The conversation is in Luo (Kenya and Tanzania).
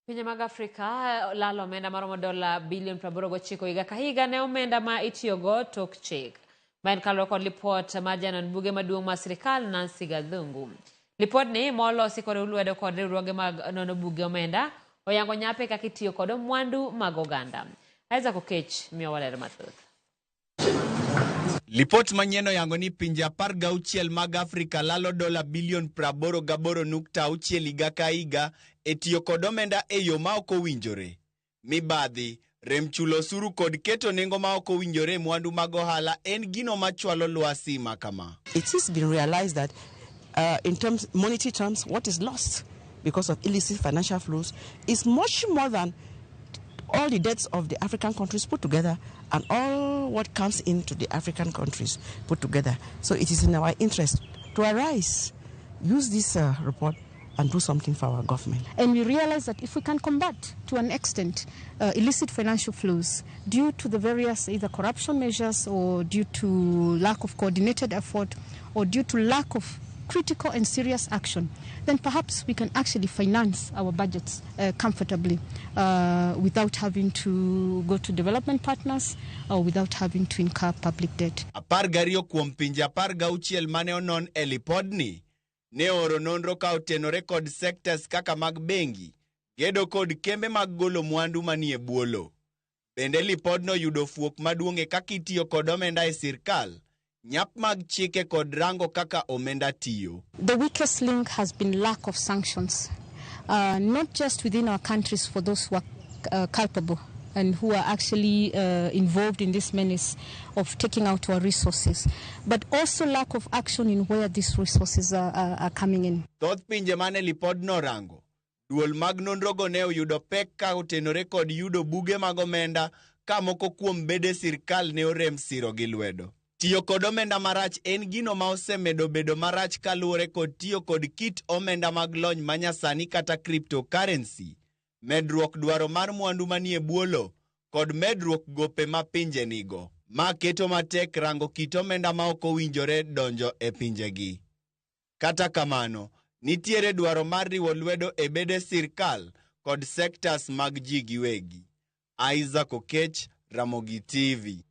Pinje mag Afrika lalo omenda maromo dola bilion 89 higa ka higa ne omenda ma itiyogo tok chik. Ma en kaluwore kod lipot mar janon buge maduong' mar sirikal Nancy Gathungu. Lipodni molosi kod lwedo kod riwruoge mag nono buge omenda oyango nyape kaka itiyo kod mwandu mag oganda. Isaac Okech miyowa ler mathoth. Lipot manyien oyango ni pinje 16 mag Afrika lalo dola bilion 88.6 higa ka higa e tiyo kod omenda e yo ma ok owinjore. Mibadhi, rem chulo osuru kod keto nengo ma ok owinjore e mwandu mag ohala en gino machwalo lwasi ma kama. It has been realized that in terms monetary terms, what is lost because of illicit financial flows is much more than all the debts of the African countries put together and all what comes into the African countries put together. So it is in our interest to arise, use this report and do something for our government. And we realize that if we can combat to an extent illicit financial flows due to the various either corruption measures or due to lack of coordinated effort or due to lack of critical and serious action, then perhaps we can actually finance our budgets comfortably without having to go to development partners or without having to incur public debt. 12 kuom pinje 16 mane onon e lipodni ne oro nonro ka otenore kod sectors kaka mag bengi, gedo kod kembe mag golo mwandu manie bwo lowo. Bende lipodno yudo fuok maduong' e kaka itiyo kod omenda e sirkal, nyap mag chike kod rango kaka omenda tiyo. The weakest link has been lack of sanctions, not just within our countries for those who are culpable and who are actually involved in this menace of taking out our resources, but also lack of action in where these resources are coming in. Thoth pinje mane lipodno rango, duol mag nonrogo ne oyudo pek ka otenore kod yudo buge mag omenda ka moko kuom bede sirkal ne orem siro gi lwedo. Tiyo kod omenda marach en gino ma osemedo bedo marach kaluwore kod tiyo kod kit omenda mag lony manyasani kata cryptocurrency, medruok dwaro mar mwandu manie bwo lowo kod medruok gope ma pinje nigo. Ma keto matek rango kit omenda ma ok owinjore donjo e pinjegi. Kata kamano, nitiere dwaro mar riwo lwedo e bede sirkal kod sectors mag ji giwegi. Isaac Okech, Ramogi TV.